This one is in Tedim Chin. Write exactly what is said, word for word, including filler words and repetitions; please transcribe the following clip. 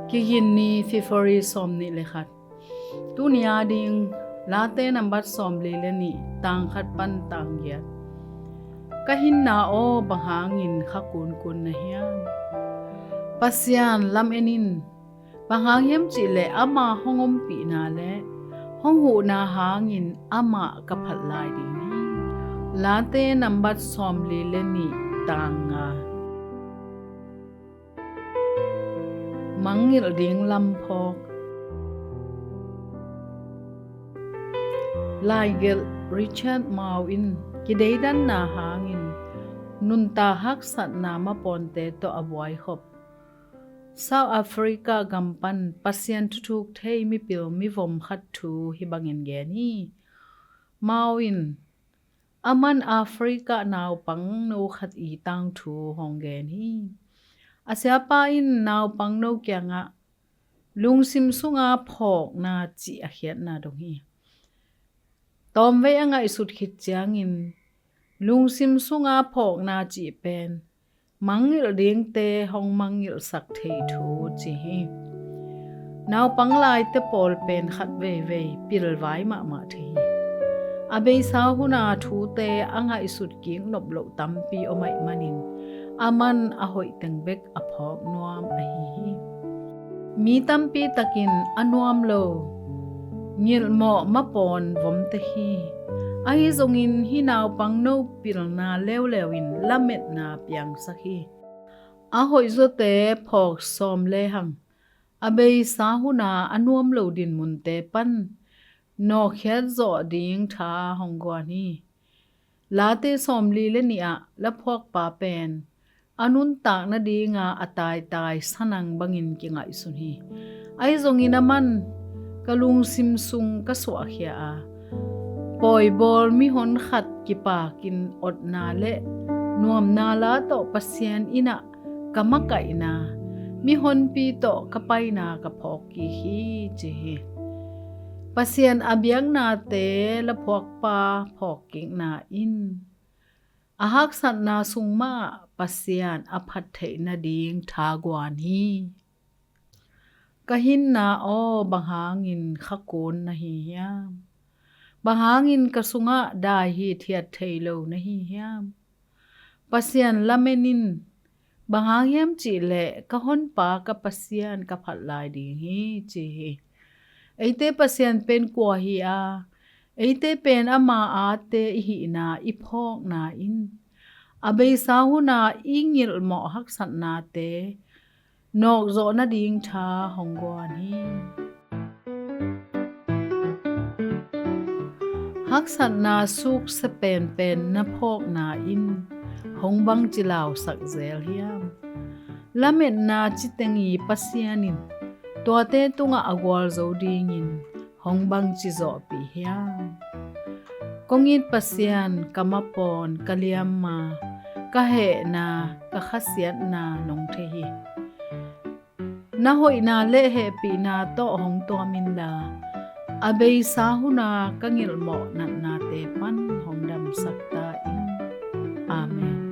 Kigin ni, February sawmnih le khat. Tuni a ding Late nambat sawmli le nih, tang khat pan tang giat. Ka hinna aw, bang hangin kha kunkun na hiam? Pasian lam en in. Bang hang hiam cih leh ama hong ompihna le hong huhna hangin amah ka phat lai ding hi. Late nambat sawmli le nih, tang nga. Mangngilh ding lam phawk. Laigelh Richard Mouw in kideidanna hangin nuntak haksatna mapawnte tawh a buaikhop South Africa gam pan Pasian thuthuk thei mipil mivom khat thu hih bangin gen hi. Mouw in aman Africa naupangno khat i tangthu hong gen hi. A siapa in naupangno kiangah lungsim sunga phawkna cih a khiatna dong hi. Tawmvei a ngaihsut khit ciangin lungsim sunga phawkna cih pen mangngilh dingte hong mangngilhsak thei thu ci hi. Naupang laite pawl pen khat veivei pilvai mahmah thei hi. A beisa huna thute a ngaihsut kik nop loh tampi om ahih manin aman a hoih teng bek a phawk nuam ahi hi. Mi tampi takin a nuam lo ngilhmawh mapawn vom tek hi. Ahi zongin hih naupangno pilna leuleu in lametna piangsak hi. A hoihzawte phawk sawm lehang a beisa huna a nuam lo dinmunte pan nawkkhiat zawh ding tha hong guan hi. Late sawmli le nih ah laphuakpa pen a nuntak nadinga a taitai sanang bangin kingaihsun hi. Ahi zongin aman ka lungsim sung ka suahkhia a, pawibawl mihon khat kipakin otna le nuamna la tawh Pasian innah ka makaihna, mihonpi tawh ka paina ka phawk kik hi ci hi. Pasian a biaknate laphuakpa phawkkikna in a haksatna sung mah Pasian a phat theih nading tha guan hi. Ka hinna aw, bang hangin kha kun na hi hiam? Bang hangin ka sungah dai hithiat thei lo na hi hiam? Pasian lamen in, bang hang hiam cih leh ka honpa ka Pasian ka phat lai ding hi ci hi. Eite Pasian pen kua hi a, eite pen ama aate i hihna i phawkna in a beisa huna i ngilhmawh haksatnate nawkzawh nading tha hong guan hi. Haksatna suksia penpen na phawkna in hong bangci lausak zel hiam? Lametna citeng i Pasian in tuate tungah a gualzo dingin hong bangci zawhpih hiam? Kong it Pasian, ka mapawn, ka liamma, ka hehna, ka khasiatna nong thei hi. Na hoihna le hehpihna tawh hong tuam inla, a beisa huna ka ngilhmawh natnate pan hong damsak ta in. Amen.